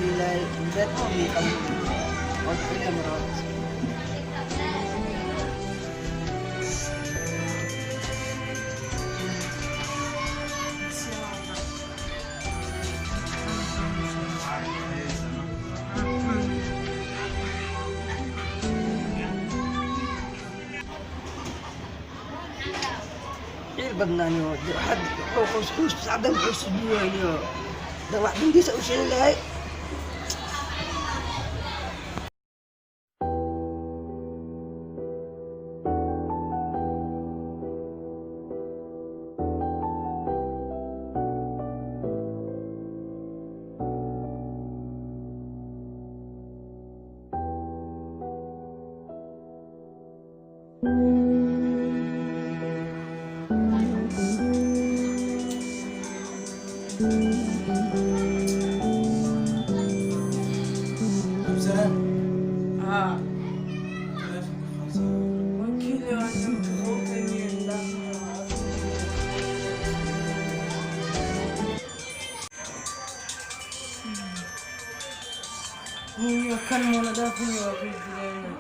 sheegi lahay, beed mii qaban oo jecel maraad. Ciil badnaaniyo waxaad xuus sacdan xuus duwayniyo da wax dantiisa u sheegi lahay. Cabdisalaan. Haa. Taleefonka qaadso. Wakiili waan qowtaniin. Niyo kan muna dhaafin waa ku jireen.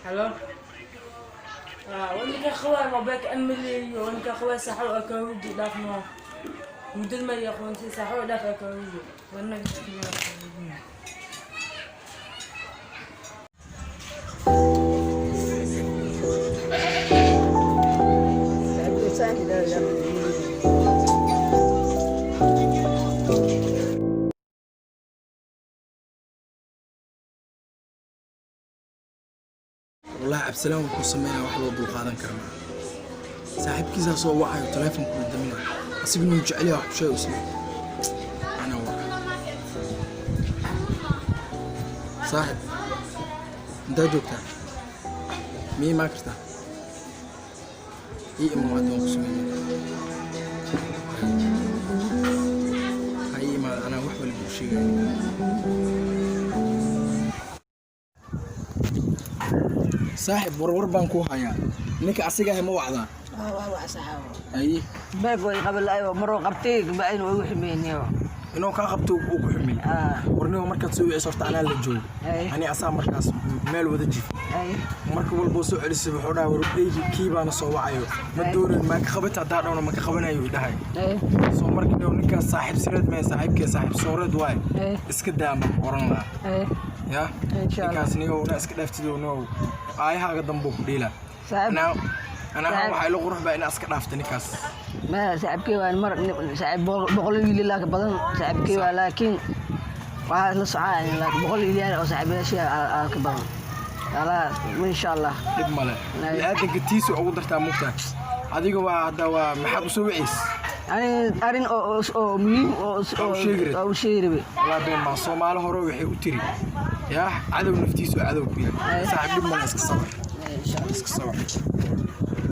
Halo. Wanka khawaa mobilka amali wanka khawaa saxo akawdi dhaafno. Muddo ma yaqoonsi saxo dhaaf akawdi. Wana iskiya. Wallahi Cabdisalaan wuxuu sameynaa wax loo dulqaadan kara maaha. Saaxiibkiisaa soo wacayo, taleefonkuna daminayo, asiguna uu jecel yahay wax ku sheego isle anaa waca. Saaxib, intaa joogtaa? Miyay imaan kartaa? Ii imo hadda, waan ku sugeynaa. Ha ii imaada, anaa wax waliba u sheegaya. Saaxib, warwar baan kuu hayaa. Ninka asiga ahi ma wacdaa? Waa wax saxaabo. Aye. Beeg way qaban lahay, maroo qabtay bacin way u xumeyniyo. Inuu kaa qabto uu ku xumey. Warnigo markaad soo wiciso horta anaa la joogo. Ani asaa markaas meel wada jif. Marka walboo soo celisay wuxuu dhahay, war eygi kii baana soo wacayo, ma doonin maa ka qabata? Haddaa dhowna ma ka qabanayo, dhahay. Soo marka dhow ninkaas saaxiib sireed mee, saaxiibkee saaxiib sooreed waaye. Iska daa ma oran lahaa ya. Insha Allah. Ninkaas nigow na iska dhaaftidow, no, aayahaaga dambuu ku dhiilaa. Saaxiib. Anaa waxaa ila qurux baa inaa iska dhaafta ninkaas. Ma saaxiibkey waa mar saaxiib 100 wiil ilaa ka badan saaxiibkey waa, laakiin waxaa la socaa laakiin 100 wiil oo saaxiibayaashii aa ka badan. Ala insha Allah. Dhib male. Bini'aadanka tiisa ugu dartaa mugtaa adiga waa hadda waa maxaad usoo waciys? Ani arrin oo muhiim oo Oo u sheegi rabay. Oo u sheegi rabay. Walaa been maa, Soomaali hore waxay u tiri yaa cadow naftiisu cadow ku yahay. Saaxiib, dhib male, iska sabar, iska sabar.